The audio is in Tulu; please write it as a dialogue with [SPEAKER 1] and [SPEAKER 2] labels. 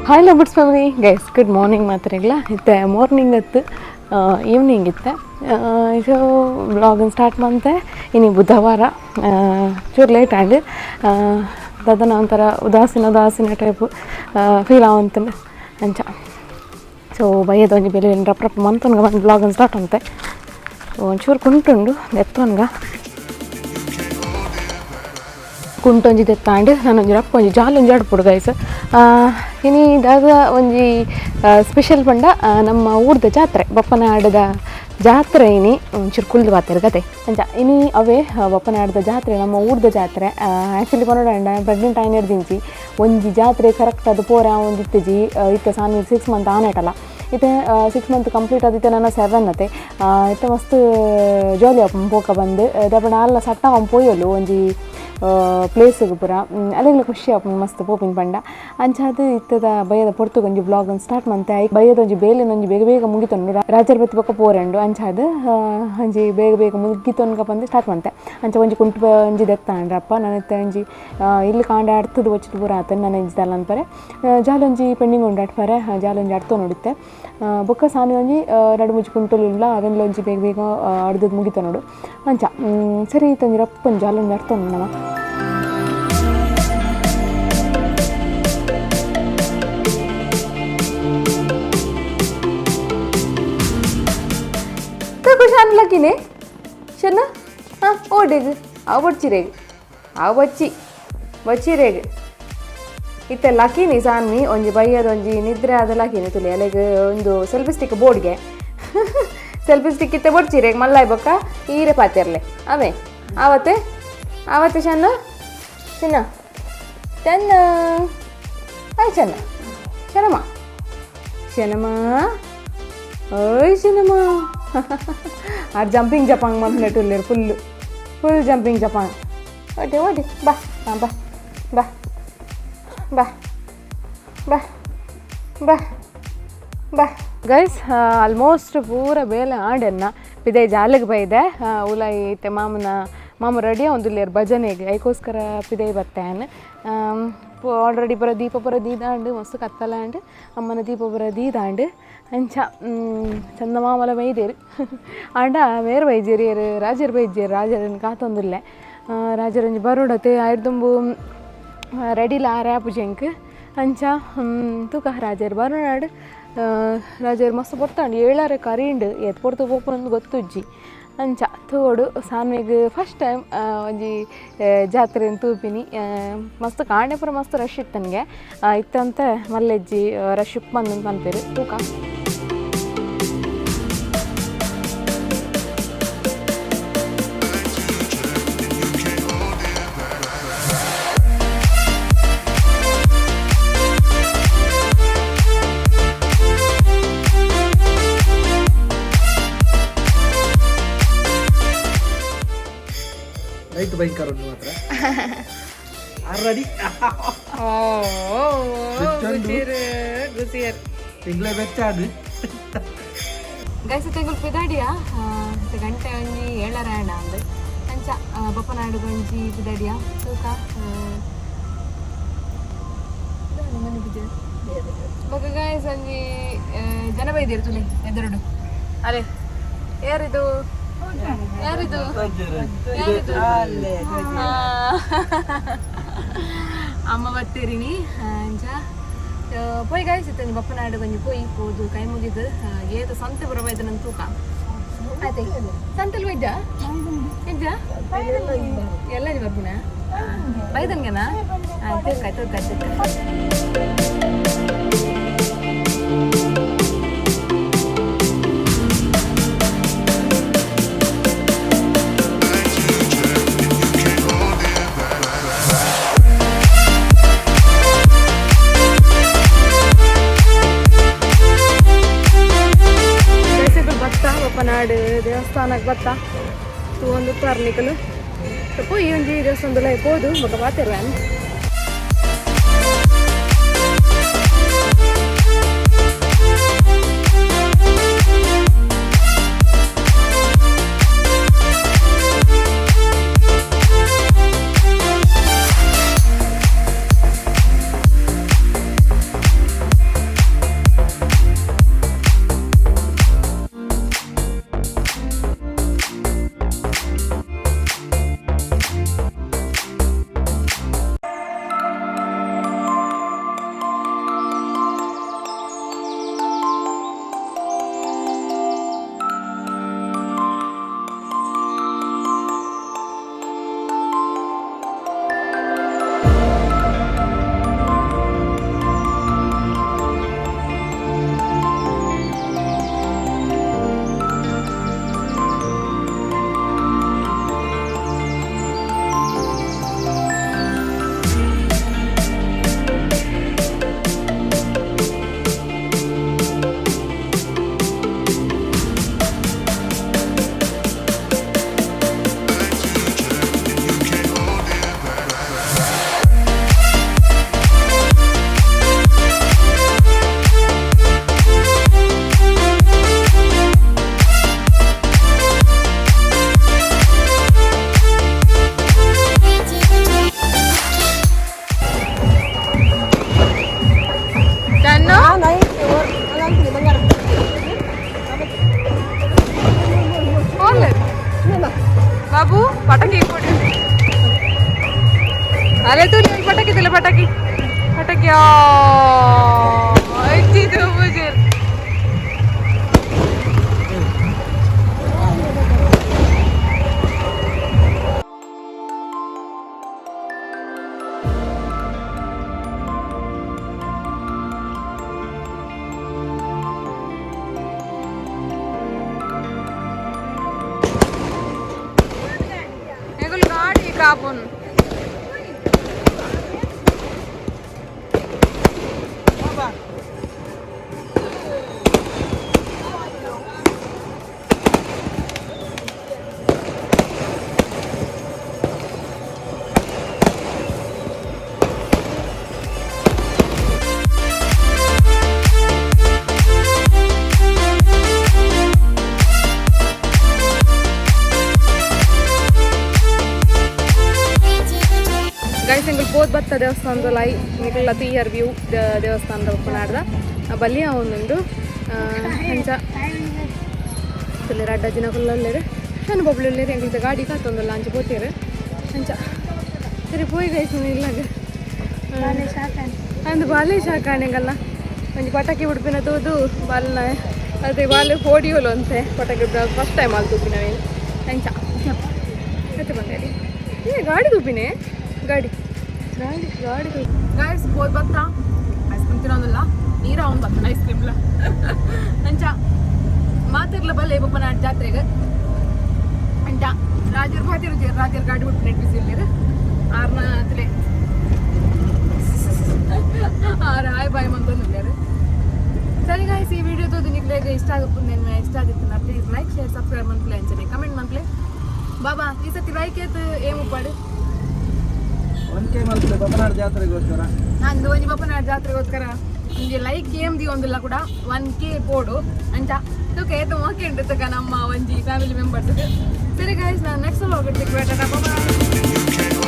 [SPEAKER 1] Hi lovers family guys, good morning ಮಾತ್ರೆಗ್ಲ. ಇತ್ತೆ ಮಾರ್ನಿಂಗ್ ಅತ್ತು, ಈವ್ನಿಂಗ್ ಇತ್ತೆ. ಸೊ ವ್ಲಾಗನ್ನು ಸ್ಟಾರ್ಟ್ ಮಂತೆ. ಇನಿ ಬುಧವಾರ, ಚೂರು ಲೇಟ್ ಆಂಡ್. ದಾದನ ಒಂಥರ ಉದಾಸೀನ ಉದಾಸೀನ ಟೈಪ್ ಫೀಲ್ ಆವಂತಂದು ಅಂಚ. ಸೊ ಬಯ್ಯದ ಒಂಜಿ ಬೆಲೆ ರಪ್ಪ ರಪ್ಪ ಮಂತೊನ್ಗ ಬಂದು ವ್ಲಾಗನ್ನು ಸ್ಟಾರ್ಟ್ ಅಂತೆ. ಒಂಚೂರು ಕುಂಟುಂಡು ಎತ್ತೊನ್ಗ ಕುಂಟೊಂಜಿ ದೆತ್ತಾಂಡ್. ನಾನೊಂಜಿ ರಪ್ಪ ಒಂಜಿ ಜಾಲೊಂಜಿ ಆಡ್ಪೊಡು ಗೈಸ್. ಇನಿ ದಾದ ಒಂಜಿ ಸ್ಪೆಷಲ್ ಪಂಡ ನಮ್ಮ ಊರ್ದ ಜಾತ್ರೆ, ಬಪ್ಪನಾಡದ ಜಾತ್ರೆ. ಇನಿ ಒಂಚೂರು ಕುಲ್ದು ಬಾತೆರ್ ಕತೆ ಅಂಚ. ಇನಿ ಅವೇ ಬಪ್ಪನಾಡದ ಜಾತ್ರೆ, ನಮ್ಮ ಊರ್ದ ಜಾತ್ರೆ. ಆ್ಯಕ್ಚುಲಿ ಪನೊಡಾಂಡ ಪ್ರೆಗ್ನೆಂಟ್ ಆಯ್ನೆಡ್ದಿಂಚಿ ಒಂಜಿ ಜಾತ್ರೆ ಕರೆಕ್ಟ್ ಅದು ಪೋರ ಒಂದಿತ್ತಿಜಿ. ಇತ್ತೆ ಸಾನಿ 6 ಮಂತ್ ಆನೇಟಲ್ಲ. ಇತ್ತೆ 6 ಮಂತ್ ಕಂಪ್ಲೀಟ್ ಆದಿತ್ತೆ, ನನ್ನ 7 ಅತೆ. ಇತ್ತೆ ಮಸ್ತ್ ಜಾಲಿ ಆಪುಂಡು ಪೋಕ ಬಂದು. ದಾಪಂಡ ಅಲ್ಲ ಸಟ್ಟ ಪೋಯೊಲು ಒಂಜಿ ಪ್ಲೇಸ್ಗ್ ಪೂರ. ಅಲ್ಲೆಗ್ಲ ಖುಷಿ ಆಪುಂಡು ಮಸ್ತ್ ಪೋಪಿನ ಪಂಡ. ಅಂಚಾದ್ ಇತ್ತದ ಬಯ್ಯದ ಪೊರ್ತುಗೊಂಜಿ ಒಂಜಿ ವ್ಲಾಗ್ ಸ್ಟಾರ್ಟ್ ಮಂತೆ. ಬಯ್ಯದ ಒಂಜಿ ಬೇಲೆನ್ ಒಂಜಿ ಬೇಗ ಬೇಗ ಮುಗಿತೊಂಡು ರಾಜರ ಬತ್ತಿ ಬೊಕ್ಕ ಪೋರೆಂಡು. ಅಂಚಾದ್ ಒಂಜಿ ಬೇಗ ಬೇಗ ಮುಗಿತೊನ್ಗ ಪಂದ್ ಸ್ಟಾರ್ಟ್ ಮಂತೆ. ಅಂಚ ಒಂಜಿ ಕುಂಟು ಒಂಜಿ ದೆತ್ತಾಂಡ್ರಪ್ಪ. ನನ ಇತ್ತೆ ಒಂಜಿ ಇಲ್ಲ್ ಕಾಂಡೆ ಅಡ್ತುದು ಒಚ್ಚಿದ್ ಪೂರ ಆತಂಡ್. ನನ ಇಂಚ ದಾಲ ಅನ್ಪರೆ ಜಾಲೊಂಜಿ ಪೆಂಡಿಂಗ್ ಉಂಡು ಅಟ್ಪರೆ. ಜಾಲೊಂಜಿ ಅಡ್ತೊಂಡು ಇತ್ತೆ. ಬೊಕ್ಕ ಸಾನಿ ಒಂಜಿ ರಡ್ಡ್ ಮೂಜಿ ಕುಂಟುಲು ಅವೆನ್ಲ ಒಂಜಿ ಬೇಗ ಬೇಗ ಅಡ್ದದ್ ಮುಗಿತೊನೊಡು ಅಂಚ. ಸರಿ, ಇತ್ತೆ ಒಂಜಿ ರಪ್ಪ ಒಂಜಿ ಜಾಲೊಂಜಿ ಅಡ್ತೊಂಡು ನಮ. ಖುಷಾನ್ ಲಕ್ಕಿನೆ ಶನ್ನ. ಹಾಂ, ಓಡೇಗ್ ಅವು ಬಚ್ಚಿರೇಗ್ ಅವು ಬಚ್ಚಿ ಬಚ್ಚಿರೇಗ್. ಇತ್ತೆ ಲಕಿನಿ ಸಾನ್ವಿ ಒಂಜಿ ಬಯ್ಯದ ಒಂಜಿ ನಿದ್ರೆ ಆದ ಲಕಿನಿ ತುಲಿ. ಅಲೆಗ್ ಒಂದು ಸೆಲ್ಫಿ ಸ್ಟಿಕ್ ಬೋರ್ಡ್ಗೆ ಸೆಲ್ಫಿ ಸ್ಟಿಕ್ ಇತ್ತೆ ಬೊಡ್ಚಿರೇಗ್ ಮಲ್ಲಾಯ್ ಬೊಕ್ಕ ಈರೆ ಪಾತೆರ್ಲೆ ಅವೇ ಆವತ್ತೆ ಆವತ್ತೆ. ಶನ್ನ ಚಿನ್ನ ಚೆನ್ನ ಆಯ್ ಚೆನ್ನ ಶನಮ್ಮ ಶನಮ್ಮ ಓಯ್ ಶನಮ್ಮ. ಆರ್ ಜಂಪಿಂಗ್ ಜಪಾಂಗ್ ಮಲ್ಪನೆಟ್ ಫುಲ್ ಫುಲ್ ಜಂಪಿಂಗ್ ಜಪಾಂಗ್. ಓಟಿ ಓಟಿ ಬಾ ಹಾಂ ಬಾ ಬಾ ಬಾ ಬಾ ಬಾ ಬಾ. ಗೈಸ್, ಆಲ್ಮೋಸ್ಟ್ ಪೂರ ಬೇಲೆ ಆಂಡೆನ್ನ ಪಿದೈ ಜಾಲಿಗೆ ಬೈದೆ. ಉಲಾಯಿ ಇತ್ತೆ ಮಾಮನ ಮಾಮ ರೆಡಿ ಒಂದುಲ್ಲೇರು ಭಜನೆಗೆ, ಐಕೋಸ್ಕರ ಪಿದೈ ಬತ್ತೆ. ಆಲ್ರೆಡಿ ಪೂರ ದೀಪ ಪೂರ ದೀದಾಂಡ್, ಮಸ್ತ್ ಕತ್ತಲಾಂಡ್. ಅಮ್ಮನ ದೀಪ ಪೂರ ದೀದಾಂಡ್. ಅಂಚ ಚಂದ ಮಾಮಲ ಬೈದೇರು. ಆಂಡ ಮೇರ್ ಬೈಜೇರು, ಏರು ರಾಜರು ಬೈಜೇರು. ರಾಜರನ್ನು ಕಾತೊಂದುಲ್ಲೆ. ರಾಜರೊಂಜಿ ಬರೋಡತೆ ಆಯ್ದುಂಬು ರೆಡಿಲ ಆರೆ ಪೂಜೆಂಕ್. ಅಂಚ ತೂಕ ರಾಜರು ಬರೋಡಾಡ್. ರಾಜರು ಮಸ್ತ್ ಪೊರ್ತಾಂಡ್, ಏಳಾರೆ ಕರೀಂಡ್. ಏತ್ ಪೊರ್ತು ಪೋಪುನಂದು ಗೊತ್ತುಜ್ಜಿ. ಅಂಚ ತೂವೊಡು. ಸಾನ್ವಿಗ್ ಫಸ್ಟ್ ಟೈಮ್ ಒಂಜಿ ಜಾತ್ರೆನ್ ತೂಪಿನಿ. ಮಸ್ತ್ ಕಾಂಡೆ ಪೂರ ಮಸ್ತ್ ರಶ್ ಇತ್ತನ್ಗೆ. ಇತ್ತಂತೆ ಮಲ್ಲೆಜ್ಜಿ ರಶ್ ಉಪ್ಪಂದು ಪನ್ಪೆರ್ ತೂಕ.
[SPEAKER 2] ಲೈಟ್ ಭಯಂಕರ ಉಂಟು ಮಾತ್ರ ಆಲ್ರೆಡಿ. ತಿಂಗಳೇ ಬೆಚ್ಚಾಡು.
[SPEAKER 1] ಗೈಸ್, ತಿಂಗಳು ಪಿದಾಡಿಯ ಗಂಟೆ ಒಂಜಿ ಏಳರ ಆಂಡ ಅಂದ್. ಅಂಚ ಬಪ್ಪನಾಡು ಒಂಜಿ ಪಿದಾಡಿಯ ತೂಕ. ಬೊಕ ಗಾಯ್ಸ್, ಒಂಜಿ ಜನ ಬೈದಿರು ತುಲೆ ಎದುರುಡು. ಅರೆ ಯಾರಿದು ಯಾರಿದು ಯಾರಿದು? ಅಮ್ಮ ಬತ್ತೀರಿನಿ. ಅಂಚ ಪೋಯ್ ಗಾಯ್ಸ್, ಇತ್ತೆ ಒಂಜಿ ಬಪ್ಪನಾಡು ಒಂಜಿ ಪೋಯಿ ಪೋದು ಕೈ ಮುಗಿದು ಏತ ಸಂತೆ ಪೂರ ಬೈದ ನನ್ ತೂಕ. ಆಯ್ತು, ಸಂತೆಲ್ ಬೈದ್ಯಾ ಇದ್ಯಾ ಎಲ್ಲ ಬರ್ಪಿನ ಬೈದಂಗೆನಾ? ಆಯ್ತು, ತೂಕ ತೂಕ. ಬತ್ತ ಬಪ್ಪನಾಡು ದೇವಸ್ಥಾನಕ್ಕೆ ಬತ್ತ ತೂವೊಂದು ಉಪ್ಪಾರ್ ನಿಕಲು. ಪೋಯಿ ಒಂಜಿ ದೇವಸ್ಥಾನದಲ್ಲ ಪೋದು ಬೊಕ ಪಾತೆರ್ವೆ. ಅಲೆ ತೂಲಿ ಪಟಾಕಿ ತಿಲ್ಲ ಪಟಾಕಿ ಪಟಾಕಿ ಇಚ್ಚಿತು ಪೂಜೆ. ಎಂಗುಲ್ ಗಾಡಿ ಕಾಪುನ್. ಗೈಸ್, ಎಂಗುಲ್ ಪೋದ್ ಬತ್ತ ದೇವಸ್ಥಾನದ ಲೈ ನಿಕಲ್ಲ ತೀಯರ್ ವ್ಯೂ ದೇವಸ್ಥಾನದ ಉಪ್ಪನಾಡ್ದ ಬಲ್ಲಿಯ ಒಂದುಂಡು ಅಂಚ ತುಲ್ಲೇರು ಅಡ್ಡ ಜಿನ ಕುಲ್ಲಲ್ಲೇರು ನಾನು ಬೊಬ್ಳುಲ್ಲೇರು. ಎಂಗ್ಲದ ಗಾಡಿ ಕಾತೊಂದುಲ್ಲ, ಅಂಚ ಪೋತೇರು. ಅಂಚ ಸರಿ ಪೋಯಿ ಗೈಸ್. ಇಲ್ಲಾಗ ಅಂದು ಬಾಲೆ ಶಾಖ ಎಂಗಲ್ಲ ಒಂಜಿ ಪಟಾಕಿ ಉಡುಪಿನ ತೂದು ಬಾಲ್ನ ಅದೇ ಬಾಲೆ ಪೋಡಿಯೋಲು ಅಂತೆ. ಪಟಾಕಿ ಉಡುಪಿನ ಫಸ್ಟ್ ಟೈಮ್ ಅಲ್ಲಿ ತೂಪಿನವೇನು. ಅಂಚ ಮತ್ತೆ ಬಂಗಾರಿ ಏ ಗಾಡಿ ತೂಪಿನೇ ಗಾಡಿ ಗಾಡಿ ಗಾಡಿ. ಗಾಯ್ಸ್, ಪೋದ್ ಬತ್ತ ಐಸ್ ಕ್ರೀಮ್ ತಿನ್ನೋದಿಲ್ಲ, ನೀರು ಅವ್ನು ಬತ್ತ ಐಸ್ ಕ್ರೀಮ್ಲ. ಅಂಚ ಮಾತಿರ್ಲ ಬಲ್ಲೆ ಬೊಪ್ಪನಾಡ್ ಜಾತ್ರೆಗೆ. ಅಂಚ ರಾಜರ್ ಬಾತಿರು, ರಾಜರ್ ಗಾಡಿ ಬಿಟ್ಟು ನೆಟ್ ಬಿಸಿ ಇಲ್ಲಿರು ಆರ್ನ ತಿಲೆ ಆರ್ ಹಾಯ್ ಬಾಯ್ ಮಂತೊಂದುಲ್ಲೇರು. ಸರಿ ಗಾಯ್ಸ್, ಈ ವಿಡಿಯೋ ತೋದು ನಿಕ್ಲೆಗ್ ಇಷ್ಟ ಆಗುಪ್ಪುಂದು. ಇಷ್ಟ ಆಗಿತ್ತು please like, share, subscribe ಮನ್ಪ್ಲೆ. ಅಂಚನೆ ಕಮೆಂಟ್ ಮನ್ಪ್ಲೆ. ಬಾಬಾ, ಈ ಸತಿ ಲೈಕ್ ಏತ್ ಏಮ್ ಉಪ್ಪಾಡು?
[SPEAKER 2] 1K ಮಲ್ಪಲೆ ಬಪ್ಪನಾಡು ಜಾತ್ರೆಗೋಸ್ಕರ.
[SPEAKER 1] ಅಂದು ಒಂಜಿ ಬಪ್ಪನಾಡ್ ಜಾತ್ರೆಗೋಸ್ಕರ ಒಂಜಿ ಲೈಕ್ ಏಮ್ the ಒಂದುಲ್ಲ ಕೂಡ 1K ಪೋಡು. ಅಂಚ ತುಕ ಏತ ಮೋಕೆ ಉಂಟು ತುಕ ನಮ್ಮ ಒಂಜಿ ಫ್ಯಾಮಿಲಿ ಮೆಂಬರ್ಸ್. ಸರಿ ಗಾಯ್ಸ್, ನಾನು ನೆಕ್ಸ್ಟ್ ವ್ಲಾಗ್ ಸಿಕ್ಬೇಟ. ಬಾಯ್.
[SPEAKER 3] You can't